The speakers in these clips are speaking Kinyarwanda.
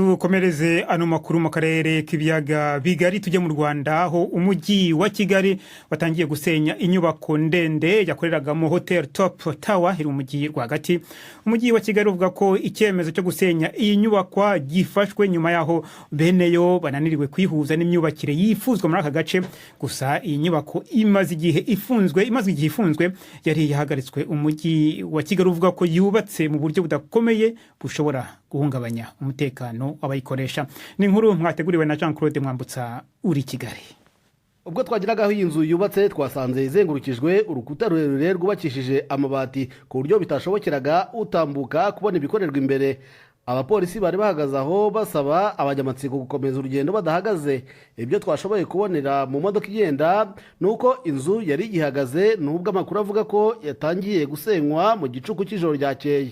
Dukomereze ano makuru mu karere k'Ibiyaga Bigari, tujye mu Rwanda, aho Umujyi wa Kigali watangiye gusenya inyubako ndende yakoreragamo Hotel Top Tower iri mu mujyi rwagati. Umujyi wa Kigali uvuga ko icyemezo cyo gusenya iyi nyubakwa gifashwe nyuma y'aho beneyo bananiriwe kwihuza n'imyubakire yifuzwa muri aka gace. Gusa iyi nyubako imaze igihe ifunzwe, yari yahagaritswe. Umujyi wa Kigali uvuga ko yubatse mu buryo budakomeye bushobora guhungabanya umutekano w'abayikoresha. Ni inkuru mwateguriwe na Jean Claude Mwambutsa uri Kigali. Ubwo twageraga aho iyi nzu yubatse, twasanze izengurukijwe urukuta rurerure rwubakishije amabati, ku buryo bitashobokeraga utambuka kubona ibikorerwa imbere. Abapolisi bari bahagaze aho basaba abanyamatsiko gukomeza urugendo badahagaze. Ibyo twashoboye kubonera mu modoka igenda ni uko inzu yari igihagaze, nubwo amakuru avuga ko yatangiye gusenywa mu gicuku cy'ijoro ryakeye.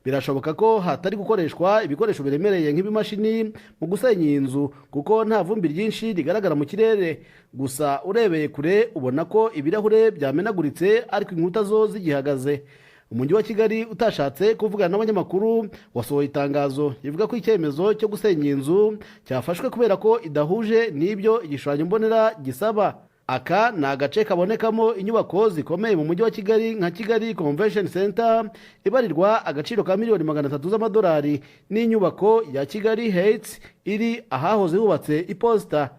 Birashoboka ko hatari gukoreshwa ibikoresho biremereye nk'ibimashini mu gusenya iyi nzu, kuko nta vumbi ryinshi rigaragara mu kirere. Gusa urebeye kure ubona ko ibirahure byamenaguritse, ariko inkuta zo zigihagaze. Umujyi wa Kigali utashatse kuvugana n'abanyamakuru wasohoye itangazo rivuga ko icyemezo cyo gusenya iyi nzu cyafashwe kubera ko idahuje n'ibyo igishushanyo mbonera gisaba. Aka ni agace kabonekamo inyubako zikomeye mu Mujyi wa Kigali, nka Kigali Convention Center ibarirwa agaciro ka miliyoni 300 z'amadolari, n'inyubako ya Kigali Heights iri ahahoze hubatse iposita.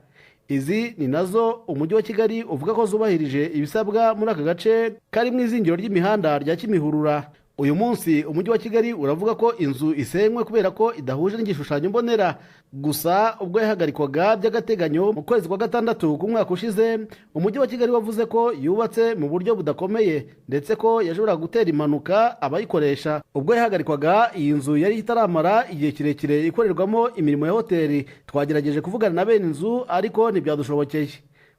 Izi ni nazo Umujyi wa Kigali uvuga ko zubahirije ibisabwa muri aka gace kari mu izingiro ry'imihanda rya Kimihurura. Uyu munsi Umujyi wa Kigali uravuga ko inzu isenywe kubera ko idahuje n'igishushanyo mbonera. Gusa ubwo yahagarikwaga by'agateganyo mu kwezi kwa gatandatu k'umwaka ushize, Umujyi wa Kigali wavuze ko yubatse mu buryo budakomeye, ndetse ko yashoboraga gutera impanuka abayikoresha. Ubwo yahagarikwaga, iyi nzu yari itaramara igihe kirekire ikorerwamo imirimo ya hoteli. Twagerageje kuvugana na bene inzu, ariko ntibyadushobokeye.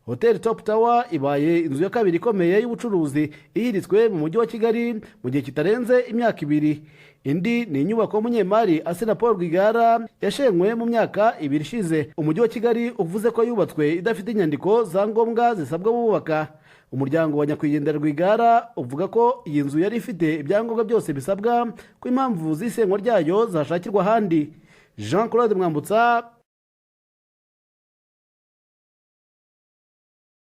Hoteli Top Tower ibaye inzu ya kabiri ikomeye y'ubucuruzi ihiritswe mu Mujyi wa Kigali mu gihe kitarenze imyaka 2. Indi ni inyubako y'umunyemari Assinapol Rwigara yashenywe mu myaka 2 ishize, Umujyi wa Kigali uvuze ko yubatswe idafite inyandiko za ngombwa zisabwa bubaka. Umuryango wa nyakwigendera Rwigara uvuga ko iyi nzu yari ifite ibyangombwa byose bisabwa, ko impamvu z'isenywa ryayo zashakirwa ahandi. Jean Claude Mwambutsa,